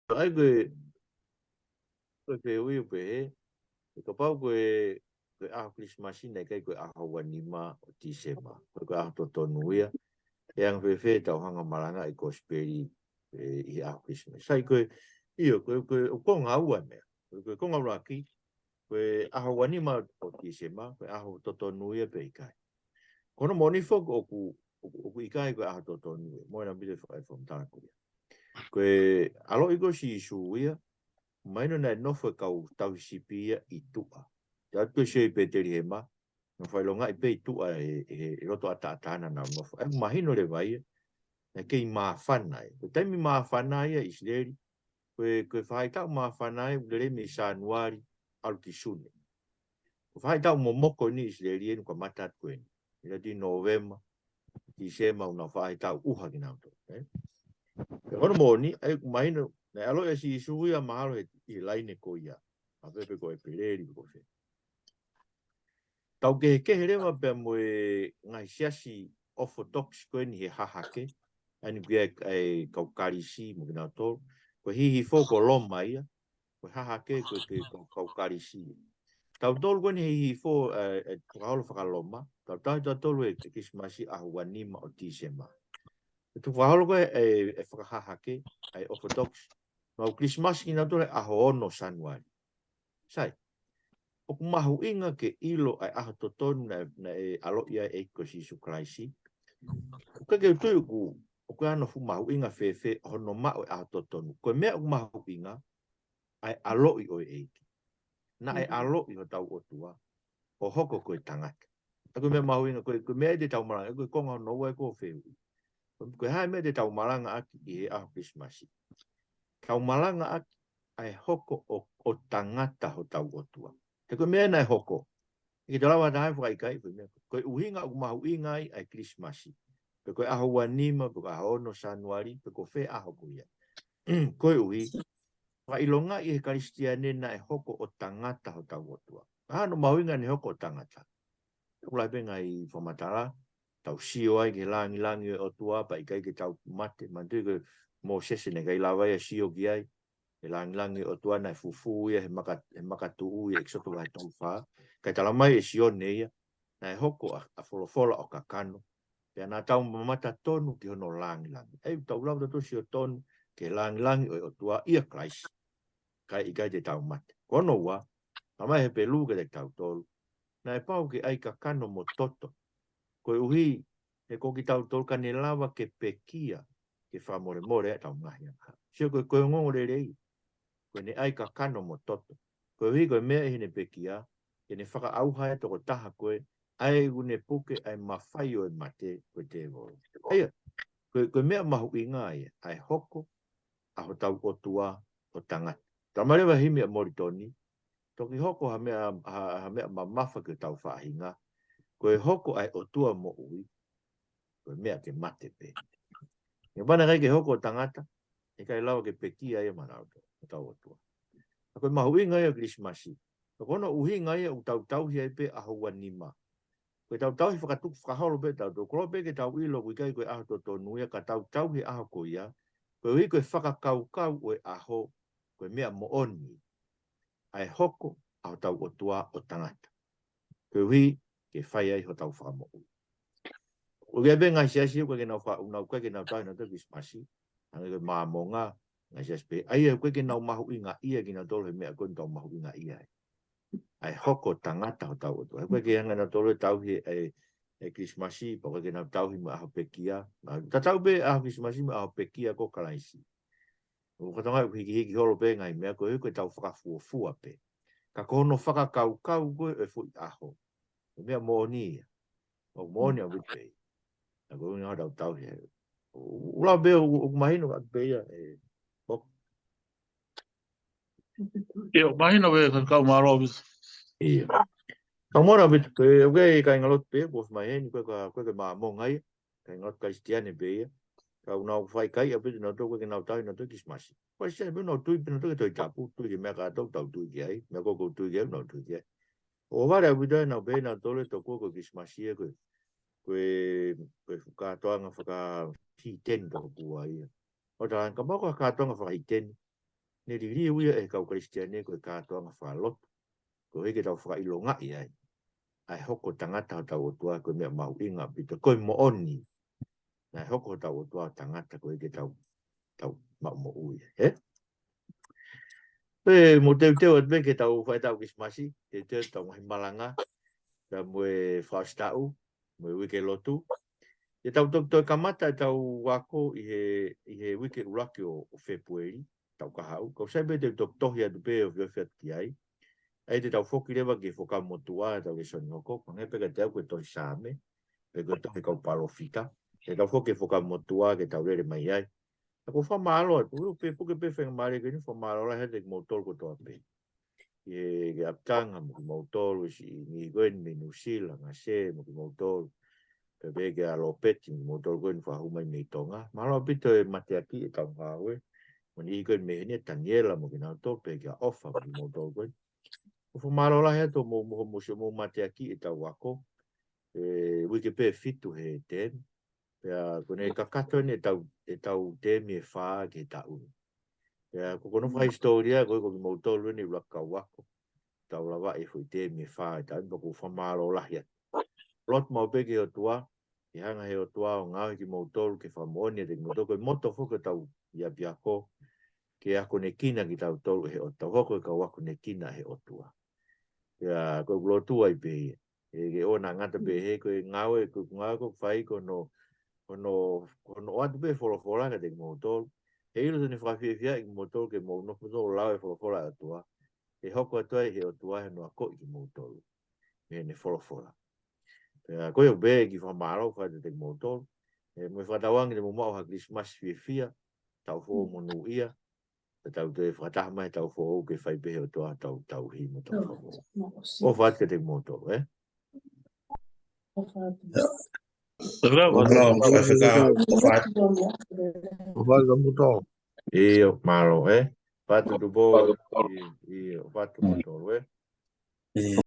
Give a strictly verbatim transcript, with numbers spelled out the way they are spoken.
ʻA ia ko e, ko e fehuʻi ʻoku pehē, ʻe kapau ko e, ko e ʻaho Kilisimasi naʻe ʻikai ko e ʻaho ua nima ʻo Tīsema. Ko e, ko e ʻaho totonu ia, ʻe anga fēfē ʻetau hanga malangaʻi e kosipeli, ē, ʻi he ʻaho Kilisimasi. Sai ko e, ʻio, ko e, ko e, ʻoku konga ua e meʻa. Ko e, ko e konga ʻuluaki, ko e ʻaho ua nima ʻo Tīsema, ko e ʻaho totonu ia pe ʻikai. Ko hono moʻoni foki ʻoku, ʻoku, ʻoku ʻikai ko e ʻaho totonu ia. Mo e ʻaupito e fa-, e fakamatala ko ia. Ko e ʻaloʻi ko ē ʻo Sīsū ia, mahino naʻe nofo e kau tauhi sipi ia ʻi tuʻa. Te atu ko ē ʻo sio ʻi Pētelihema, naʻe fakaʻilongaʻi pē ʻi tuʻa he, he, he loto ʻataʻatā naʻa nau nofo. ʻA ia ʻoku mahino leva ia, naʻe kei māfana ia. Ko e taimi māfana ia ʻi ʻIsileli, ko e, ko e faʻahitaʻu māfana ia ʻoku lele mei Sānuali ʻalu ki Sune. Ko e faʻahitaʻu momoko eni ʻi ʻIsileli eni ʻoku kamata atu ko eni. ʻI he ʻaho Nōvema, Tīsema, ʻoku nau faʻahitaʻu ʻuha kinautolu, ē? Ko hono moʻoni, ʻa ia ʻoku mahino, naʻe ʻaloʻi ʻa Sīsū ia mahalo he, ʻi he laine ko ia. ʻA pē pe ko ʻEpeleli pe ko fē. Tau kehekehe leva pea mo e ngaahi siasi Orthodox ko eni he hahake, ʻa eni ko e, e kau Kalisi mo kinautolu. Ko e Hihifo ko Loma ia, ko e hahake ko e, ko e kau, kau Kalisi. Tautolu ko eni he Hihifo, e, e fakaholo fakaloma, tau tauhi tautolu e, e Kilisimasi ʻaho ua nima ʻo Tīsema. ʻE tuku fakaholo ko ē e, e fakahahake, ʻa e Orthodox, nau Kilisimasi kinautolu he ʻaho ono Sānuali. Sai, ʻoku mahuʻinga ke ʻilo ʻa e ʻaho totonu naʻe, naʻe ʻaloʻi ai e ʻEiki ko Sīsū Kalaisi. ʻOku ʻikai ke u tui ʻoku, ʻoku ʻi ai hano fuʻu mahuʻinga fēfē hono maʻu e ʻaho totonu. Ko e meʻa ʻoku mahuʻinga, ʻa e ʻaloʻi ʻo e ʻEiki. Naʻe ʻaloʻi hotau ʻOtua ʻo hoko ko e tangata. ʻA ia ko e meʻa mahuʻinga ko e, ko e meʻa ia te tau malanga, ko e konga hono ua ia ko e fehuʻi. Ko e hā e meʻa te tau malangaʻaki ʻi he ʻaho Kilisimasi? Tau malangaʻaki ʻa e hoko ʻo, ʻo tangata hotau ʻOtua. He ko e meʻa naʻe hoko. ʻIkai te u lava ʻo fakaʻikaiʻi ko e meʻa. Ko e ʻuhinga ʻoku mahuʻinga ai ʻa e Kilisimasi, pe ko e ʻaho ua nima, pe ko e ʻaho ono Sānuali, pe ko fē ʻaho ko ia. Koeʻuhi, fakaʻilongaʻi ʻe he Kalisitiane naʻe hoko ʻo tangata hotau ʻOtua. Hā hono mahuʻinga naʻe hoko ʻo tangata? ʻOku lahi pē ngaahi fakamatala, tau sio ai ki he langilangi ʻo e ʻOtua, pea ʻikai ke tau mate, manatuʻi ko Mōsese naʻe ʻikai lava ia ʻo sio ki ai, he langilangi ʻo e ʻOtua naʻe fufū ia he maka, he makatuʻu ʻi ʻEkisoto vahe tolu fā, kae talamai ʻe Sione ia, naʻe hoko ʻa, ʻa Folofola ʻo kakano, pea naʻa tau mamata tonu ki hono langilangi. ʻA ia tau lava tautolu ʻo sio tonu ki he langilangi ʻo e ʻOtua ʻia Kalaisi. Kae ʻikai te tau mate. Ko hono ua, talamai ʻe Hepelū kiate kitautolu, naʻe pau ke ʻai kakano mo toto. Koeʻuhi, he ko kitautolu ka ne lava ke pekia, ke fakamolemole ʻetau ngaahi angahala. Sio ko e, ko e ongoongolelei, ko ʻene ʻai kakano mo toto. Koeʻuhi ko e meʻa ʻi heʻene pekia, ke ne fakaʻauha e tokotaha ko ē, ʻa ia ʻoku ne puke ʻa e mafai ʻo e mate, ko e tēvolo. ʻA ia, ko e, ko e meʻa mahuʻinga ia, ʻa e hoko ʻa hotau ʻOtua ʻo tangata. Talamai leva ʻe he himi ʻa Molitoni, toki hoko ha meʻa, ha, ha meʻa mamafa ki hotau faʻahinga, ko e hoko ʻa e ʻOtua moʻui, ko e meʻa ke mate pē. He kapau naʻe ʻikai ke hoko ʻo tangata, ʻe ʻikai lava ke pekia ia maʻanautolu, hotau ʻOtua. Ka ko e mahuʻinga ia ʻo e Kilisimasi. Ka ko hono ʻuhinga ia ʻoku tau tauhi ai pē ʻaho ua nima. Ko ʻetau tauhi fakatuku fakaholo pē ʻetautolu, kolo pē ke tau ʻilo ʻoku ʻikai ko e ʻaho totonu ia ka tau tauhi e ʻaho ko ia, koeʻuhi ko e fakakaukau ʻo e ʻaho, ko e meʻa moʻoni, ʻa e hoko ʻa hotau ʻOtua ʻo tangata. Koeʻuhi ke fai ai hotau fakamoʻui. ʻOku ʻi ai pē ngaahi siasi ʻoku ʻikai ke nau fa-, ʻoku nau ʻikai ke nau tauhi nautolu e Kilisimasi, hangē ko e Māmonga, ngaahi siasi pē, ʻa ia ʻoku ʻikai ke nau mahuʻingaʻia kinautolu he meʻa ko eni ʻoku tau mahuʻingaʻia ai. ʻA e hoko tangata hotau ʻOtua. He ʻoku ʻikai ke hanga ʻe nautolu ʻo tauhi e, e Kilisimasi, pea ʻoku ʻikai ke nau tauhi mo e ʻaho pekia. Tatau pē ʻaho Kilisimasi mo e ʻaho pekia ko Kalaisi. ʻOku ʻikai ke tau hikihiki holo pē ngaahi meʻa ko ē, ko ʻetau fakafuofua pē. Ka ko hono fakakaukau ko ē ʻo e foʻi ʻaho, ko e meʻa moʻoni ia. ʻOku moʻoni ʻaupito pē ia. Ka ko e ʻuhinga ʻoku tau tauhi ai. ʻOku, ʻoku lava pē, ʻoku, ʻoku mahino atu pē ia, ē, ʻoku. ʻIo, mahino pē, ka kau mālō ʻaupito. ʻIo. Kau mālō ʻaupito, ʻoku ʻikai ke ngalo pē, ʻoku ʻosi mai heni, ko e ka, ko e ka Māmonga ia. Ka ʻi ai e ngaahi Kalisitiane pē ia. Ka ʻoku nau fakaʻikaiʻi ʻaupito nautolu ʻoku ʻikai ke nau tauhi nautolu e Kilisimasi. Ko e Kalisitiane pē ʻoku nau tui pē nautolu ki he Tohi Tapu, tui ki he meʻa kātoa ʻoku tau tui ki ai, meʻa ko ē ʻoku ou tui ki ai, ʻoku nau tui ki ai. ʻOku vale ʻaupito ʻenau pehē nautolu ʻe tokua ko e Kilisimasi ia ko e, ko e, ko e kātoanga fakahīteni tokua ia. ʻO tā, kapau ko e kātoanga fakahīteni, ne liliu ia ʻe he kau Kalisitiane ko e kātoanga fakalotu. Koeʻuhi ke tau fakaʻilongaʻi ai ʻa e hoko tangata hotau ʻOtua ko e meʻa mahuʻinga ʻaupito, ko e moʻoni. Naʻe hoko hotau ʻOtua ʻo tangata koeʻuhi ke tau, tau maʻu moʻui, ē? Pea mou teuteu atu pē ke tau fai ʻetau Kilisimasi, teuteu ʻetau ngaahi malanga, pea mo e fakaʻosi taʻu, mo e uike lotu. ʻE tau toki toe kamata ʻetau ako ʻi he, ʻi he uike ʻuluaki ʻo, ʻo Fēpueli, taʻu kahaʻu. Ka ʻoku sai pē te u toki tohi atu pē ʻo ofiofi atu ki ai. ʻA ia te tau foki leva ki he Fuakava Motuʻa ʻetau lēsoni hoko, hangē pē kiate au ko e tohi Saame, pe ko e tohi kau palōfita. Te tau foki ki he Fuakava Motuʻa ke tau lele mai ai. Ka ʻoku ou fakamālō atu, ʻo pē puke pē faingamālie ko eni, fakamālō lahi atu kiate kimoutolu kotoa pē. ʻI he, ki he ʻapitanga mo kimoutolu, ʻi siʻi niʻihi ko eni mei Nuʻusila, Ngase mo kimoutolu. Pea pehē kia Lopeti mo kimoutolu ko eni fakahū mai mei Tonga. Mālō ʻaupito e mateaki ʻetau ngāue. Mo e niʻihi ko eni mei heni, Taniela mo kinautolu, pehē kia ʻOfa mo kimoutolu ko eni. ʻOku ou fakamālō lahi atu hoʻomou, mo, mo siʻomou mateaki ʻetau ako. ʻE, uike pē ʻe fitu he teemi. Pea ko ʻene kakato eni ʻetau, ʻetau teemi ʻe fā ki he taʻu ni. Pea ko hono fakahisitōlia ko ē ko kimoutolu eni ʻuluaki kau ako. Tau lavaʻi e foʻi teemi ʻe fā ʻi he taʻu ni, pea ʻoku ou fakamālō lahi atu. Lotu maʻu pē ki he ʻOtua, ke hanga ʻe he ʻOtua ʻo ngaohi kimoutolu ke fakamoʻoni ʻiate kimoutolu, ko e moto foki ʻetau ʻapiako, ke akonekina kitautolu ʻe he ʻOtua, hoko ko e kau akonekina ʻe he ʻOtua. Pea ko ʻeku lotu ai pē ia. ʻE, ke ʻoua naʻa ngata pē he ko e ngāue, ko e ngāue ʻoku fai ko hono, hono, hono ʻoatu pē folofola kiate kimoutolu. Heiʻilo te ne fakafiefia kimoutolu ke mou nofo ʻo lau e folofola ʻa e ʻOtua. ʻE hoko atu ai ʻe he ʻOtua hono akoʻi kimoutolu mei heʻene folofola. Pea ko ia pē kiʻi fakamālō fai kiate kimoutolu. ʻE, mo e fakatauange te mou maʻu ha Kilisimasi fiefia, taʻu foʻou monūʻia. Pea tau toe fakataha mai he taʻu foʻou ke fai pē ʻe he ʻOtua hotau tauhi mo hotau fakamoʻui. ʻOfa atu kiate kimoutolu, ē? ʻOfa atu. ʻOfa atu, ʻofa atu, ʻofa atu. ʻOfa atu kimoutolu. ʻIo, mālō, ē? ʻOfa atu Tupou, ʻio, ʻio, ʻofa atu kimoutolu, ē?